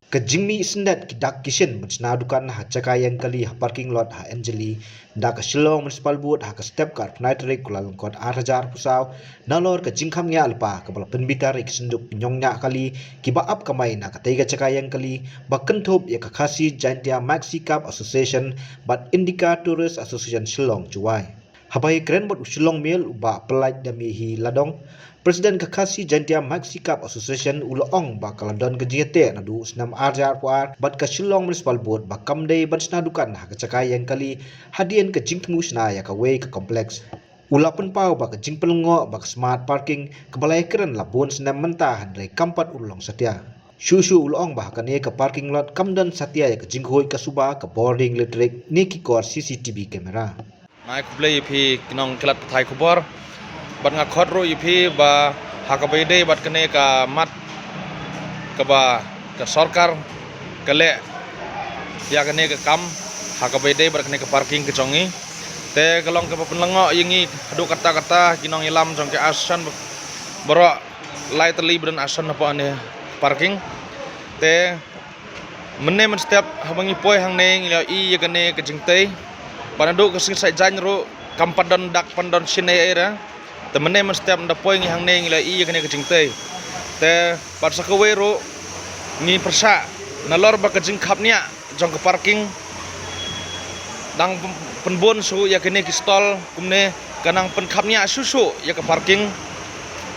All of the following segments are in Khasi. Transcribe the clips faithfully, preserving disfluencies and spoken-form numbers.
Ka jingmih syndet ki dak ki shin ban shna dukan ha jaka ïeng kali ha parking lot ha Anjali da ka Shillong Municipal Board ha ka step ka arphew tarik Kyllalyngkot arhajar arphew saw, nalor ka jingkham ñiah lypa kaba la pynbitar ïa ki synduk ñiah kali kiba ap kamai na katei ka jaka ïeng kali, ba kynthup ïa ka Khasi Jaintia Maxi Cab Association bad Indica Tourist Association Shillong Jowai. Haba ïakren bad u Shillong Mail u Bah Pyllait Damiahi Ladong, President ka Khasi Jaintia Maxi Cab Association, u la ong ba ka la don ka jingïateh naduh u snem arhajar arphew ar bad ka Shillong Municipal Board ba kam dei ban shna dukan ha ka jaka ïeng kali hadien ka jingthmu shna ïa kawei ka complex. U la pynpaw ba ka jingpynlyngngoh ba ka smart parking kaba la ïakren la bun snem mynta hynrei kam pat u long satia. Shuh shuh u la ong ba ha kane ka parking lot kam don satia ïa ka jingkhuid ka suba, ka bording elektrik ne ki kor C C T V camera. Nga ai khublei ïa phi ki nongkyllad pathai khubor. Bad nga khot ruh ïa phi ba ha kaba ïadei bad kane ka mat kaba ka sorkar ka leh ïa kane ka kam ha kaba ïadei bad kane ka parking ka jong ngi. Te ka long kaba pynlyngngoh ïa ngi haduh katta katta ki nongïalam jong ka association baroh lai tylli ba don association hapoh ne parking. Te mynne mynstep haba ngi poi hangne ngi la ïohi ïa kane ka jingtei. Bad naduh ka sngi Saitjaiñ ruh kam pat don dak, pan don shin ei ei ruh. Te mynne mynstep ynda poi ngi hangne ngi la ïohi ïa kane ka jingtei. Te bad sa kawei ruh ngi pyrshah nalor ba ka jingkhapngiah jong ka parking dang pyn-, pynbun shuh ïa kane ki stall kumne ka nang pynkhapngiah shuh shuh ïa ka parking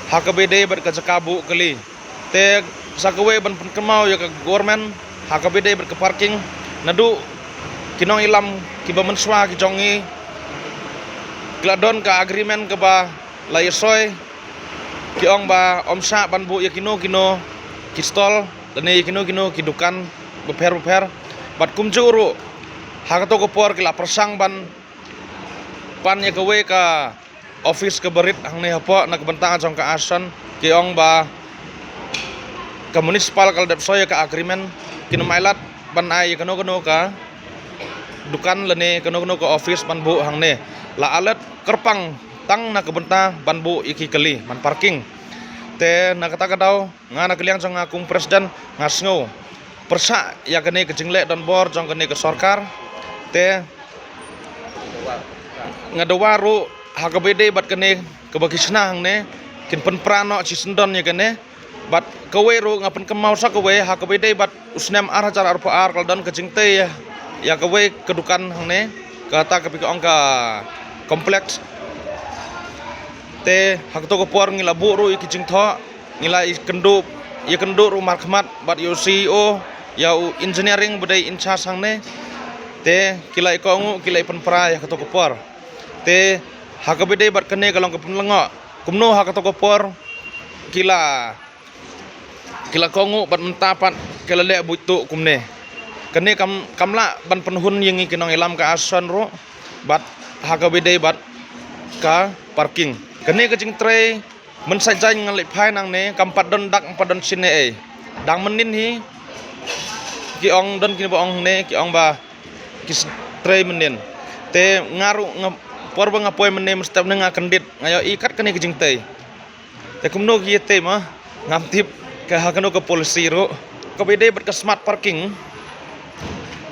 ha kaba ïadei bad ka jaka buh kali. Te sa kawei ban pynkynmaw ïa ka government ha kaba ïadei bad ka parking, naduh ki nongïalam kiba mynshuwa ki jong ngi ki la don ka agreement kaba la ïasoi, ki ong ba ym shah ban buh ïa kino kino ki stall lane ïa kino kino ki dukan bapher bapher. Bad kumjuh ruh ha kato ka por ki la pyrshang ban pan ïa kawei ka office kaba rit hangne hapoh na ka bynta jong ka association, ki ong ba ka municipal ka la dep soi ïa ka agreement, kin ym ailad ban ai ïa kano kano ka dukan lane kano kano ka office ban buh hangne. La ailad kyrpang tang na ka bynta ban buh ïa ki kali ban parking. Te na kata ka daw nga na ka liang jong nga kum president nga sngew pyrshah ïa kane ka jingleh donbor jong kane ka sorkar. Te nga dawa ruh ha kaba ïadei bad kane kaba ki shna hangne kin pynpra noh shisyndon ïa kane. Bad kawei ruh nga pynkynmaw sa kawei ha kaba ïadei bad u snem arhajar arphew ar ka la don ka jingtei ïa kawei ka dukan hangne, kata kaba ki ong ka complex. Te ha kato ka por ngi la buh ruh ïa ki jingthoh, ngi la ïakynduh, ïakynduh ruh markhmat bad ïa u C E O, ïa u engineering ba dei in charge hangne. Te ki la ïa kohnguh, ki la ïa pynpra ïa kato ka por. Te ha kaba ïadei bad kane ka long ka pynlyngngoh kumno ha kato ka por ki la ki la kohnguh bad mynta pat ki la leh buit tuh kumne. Kane kam, kam lah ban pynhun ïa ngi ki nongïalam ka association ruh bad ha kaba ïadei bad ka parking. Kane ka jingtrei mynsaitjaiñ ngan leit phai nangne kam pat don dak, kam pat don shin ei ei. Dang mynnin hi ki ong, don kiba ong hangne ki ong ba ki s-, trei mynnin. Te nga ruh nga, por ba nga poi mynne mynstep ne nga kyndit, nga ïohi kat kane ka jingtei. Te kumno ki ïatei ma, ngam tip ka ha kano ka policy ruh. Kaba ïadei bad ka smart parking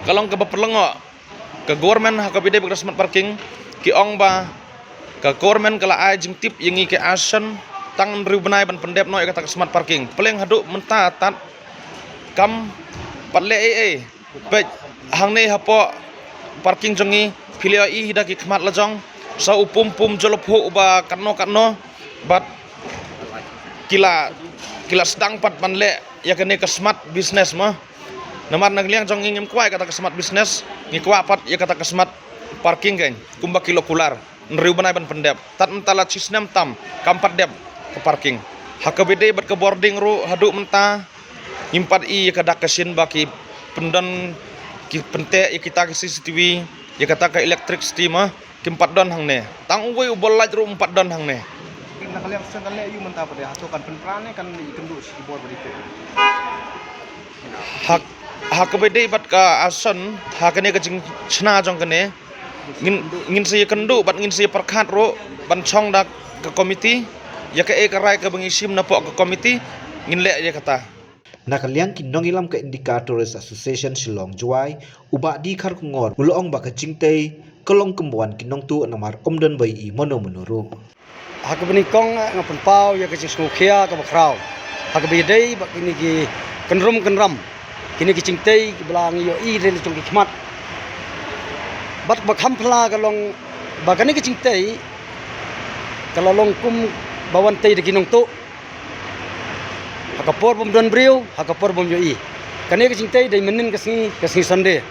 ka long kaba pynlyngngoh. Ka government ha kaba ïadei bad ka smart parking ki ong ba ka government ka la ai jingtip ïa ngi ka association tang hynriew bnai ban pyndep noh ïa kata ka smart parking. Pyllein haduh mynta tad kam pat leh ei ei. Peit hangne hapoh parking jong ngi phi la ïohi hi da ki khmat la jong, sa u pum pum jyllop phuh uba katno katno, bad ki la, ki la sdang pat ban leh ïa kane ka smart business ma. Namar na ka liang jong ngi ngim kwah ïa kata ka smart business, ngi kwah pat ïa kata ka smart parking kein kumba ki la kular. Hynriew bnai ban pyndep. Tad mynta la shi snem tam kam pat dep ka parking. Ha kaba ïadei bad ka bording ruh haduh mynta ngim pat i ïa ka dak ka shin ba ki pyndon, ki pynteh ïa kita ki C C T V, ïa kata ka electricity ma, kim pat don hangne. Tang uwei u bulb light ruh um pat don hangne. Na ka liang seng kan leh ïa u mynta pat de, hato kan pynpra ne kan ïakynduh sha ki bor ba dei. Ha, ha kaba ïadei bad ka association ha kane ka jingshna jong kane, ngin, ngin sa ïakynduh bad ngin sa ïapyrkhat ruh ban shong da ka komiti, ïa kaei ka rai kaba ngi shim napoh ka komiti ngin leh ïa kata. Na ka liang ki nongïalam ka Indica Tourist Association Shillong Jowai, u Bah D Kharkongor, u la ong ba ka jingtei ka long kumban ki nongtuh namar ym don ba ïohi mano mano ruh. Ha kaba nyngkong, eh, nga pynpaw ïa ka jingsngewkhia kaba khraw ha kaba ïadei bad kine ki kynrum kynram, kine ki jingtei kiba la ngi ïohi dei la jong ki khmat. Bad ba kham phylla ka long ba kane ka jingtei ka la long kum ba wan tei da ki nongtuh ha ka por bym don briew, ha ka por bym ïohi. Kane ka jingtei dei mynnin ka sngi, ka sngi Sunday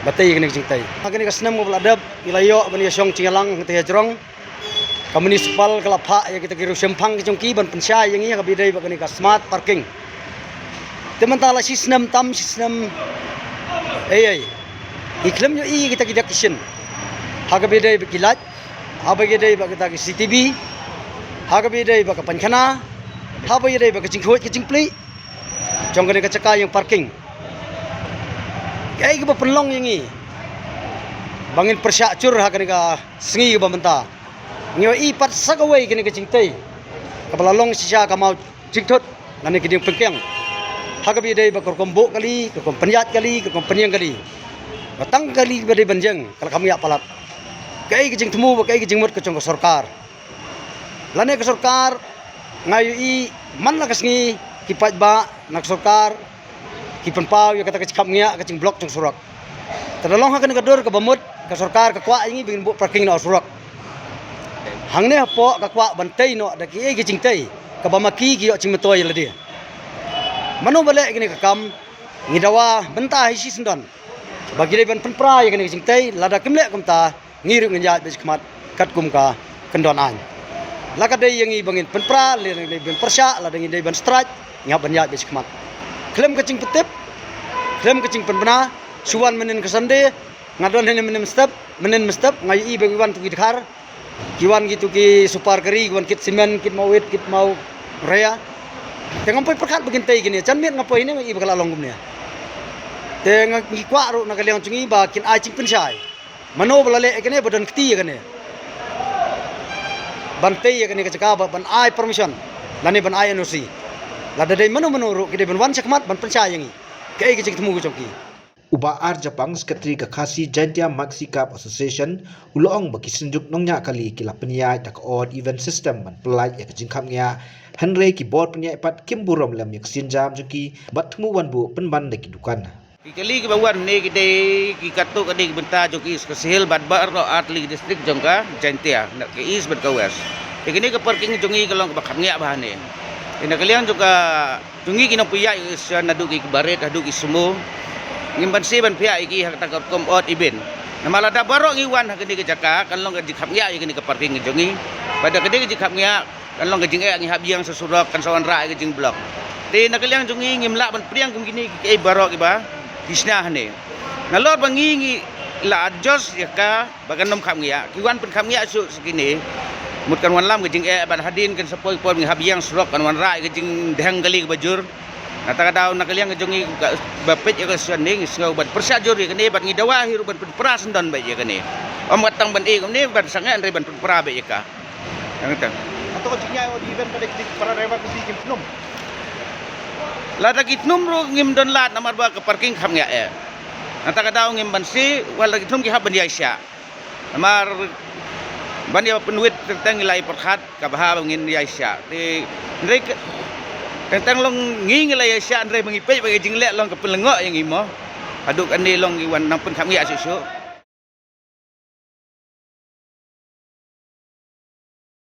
ba tei kane ka jingtei. Ha kane ka snem kaba la dep ngi la ïoh ban ïashong jingïalang hangtei hajrong. Ka municipal ka la phah ïa kita ki riew shemphang ki jong ki ban pynshai ïa ngi ha kaba ïadei bad kane ka smart parking. Te mynta la shi snem tam shi snem ei ei ngi khlem ïohi ïa kita ki dak ki shin ha kaba ïadei bad ki light, ha kaba ïadei bad kita ki C C T V, ha kaba ïadei bad ka painkhana, ha kaba ïadei bad ka jingkhuid ka jingplieh jong kane ka jaka ïing parking. Kaei kaba pynlong ïa ngi ba ngin pyrshah jur ha kane ka sngi kaba mynta. Ngi ïohi pat sa kawei kane ka jingtei kaba la long shisha ka maw jingthut lane ki dieng pynkiang ha kaba ïadei bad ka rukom buh kali, ka rukom pynïaid kali, ka rukom pynïeng kali. Ba tang kali ba dei ban jeng ka la kham ïa palat. Kaei ka jingthmu bad kaei ka jingmut ka jong ka sorkar? Lane ka sorkar, nga ïohi man la ka sngi ki paidbah na ka sorkar ki pynpaw ïa kata ka jingkhapngiah ka jingblok jong surok. Te da long ha kane ka dur kaba mut ka sorkar ka kwah ïa ngi ba ngin buh parking na surok. Hangne hapoh ka kwah ban tei noh da kiei ki jingtei kaba ma ki ki ïoh jingmyntoi ïa lade. Mano ba leh kane ka kam? Ngi dawa mynta hi shisyndon ba ki dei ban pynpra ïa kane ka jingtei, lada kim leh kumta ngi ruh ngin ïaid beit shakhmat katkum ka kyndon aiñ. La ka dei ïa ngi ba ngin pynpra, lada ngi dei ban pyrshah, lada ngi dei ban strike, ngi hap ban ïaid beit shakhmat. Khlem ka jingpyntip, khlem ka jingpynbna, shu wan mynnin ka Sunday, nga don hangne mynnin mynstep, mynnin mynstep nga ïohi ba ki wan tu ki dkhar, ki wan kitu ki super kari, ki wan kit cement, kit mawit, kit maw raya. Te ngam poi pyrkhat ba kin tei kine, jan miet nga poi hangne nga ïohi ba ka la long kumne. Te nga ngi kwah ruh na ka liang jong ngi ba kin ai jingpynshai. Mano ba la leh ïa kane ba don kti ïa kane ban tei ïa kane ka jaka ba ban ai permission lane ban ai N O C. Lada dei mano mano ruh ki dei ban wan shakhmat ban pynshai ïa ngi kaei ka jingthmu ka jong ki. U Bah R Japang, Secretary ka Khasi Jaintia Maxi Cab Association, u la ong ba ki synjuk nongñiah kali ki la pynïaid da ka odd even system ban pyllait ïa ka jingkhapngiah, hynrei ki bor pynïaid pat kim burom lem ïa ka sienjam jong ki bad thmu wan buh pynban da ki dukan. Ki kali kiba wan ne ki dei ki katto katne ki bynta jong ki East Khasi Hills bad baroh artylli ki district jong ka Jaintia, na ka East bad ka West. Te kane ka parking jong ngi ka long kaba khapngiah bha ne. Te na ka liang jong ka jong ngi ki nongpynïaid ïa ka shuwa naduh ki barit haduh ki sumo, ngim banse ban pynïaid ïa ki ha kata ka rukom odd even. Namar lada baroh ngi wan ha kane ka jaka kan long ka jingkhapngiah ïa kane ka parking jong ngi. Bad da kane ka jingkhapngiah kan long ka jingeh, ngi hap ïeng sha surok, kan sa wanrah ïa ka jingblok. Te na ka liang jong ngi ngim lah ban pdiang kum kine kiei baroh kiba ki shna hangne. Nalor ba ngi ngi la adjust ïa ka ba kan ym khapngiah, ki wan pynkhapngiah shuh sha kine. Mut kan wanlam ka jingeh bad hadien kan sa poi por ngi hap ïeng surok, kan wanrah ïa ka jingdheng kali kaba jur. Na kata ka daw na ka liang ka jong ngi kaba peit ïa ka shuwa ne ngi sngew ban pyrshah jur ïa kane bad ngi dawa hi ruh ban pynpra syndon beit ïa kane. Ym kat tang ban ïeh kumne ban sangeh, hynrei ban pynpra beit ïa ka. Tang tang. Ato ka jingïaid odd even ka dei ki para driver ki kim thnum. Lada ki thnum ruh ngim don lad namar ba ka parking khapngiah eh. Nangta ka daw ngim banse, wat la ki thnum ki hap ban ïaishah. Namar ban ïa pynwit teng teng ngi la ïa pyrkhat ka bha ba ngin ïaishah. Te hynrei teng teng long ngi ngi la ïaishah hynrei ba ngi peit ba ka jingleh long ka pynlyngngoh ïa ngi mo. Haduh kane long ngi wan nang pynkhapngiah shuh shuh.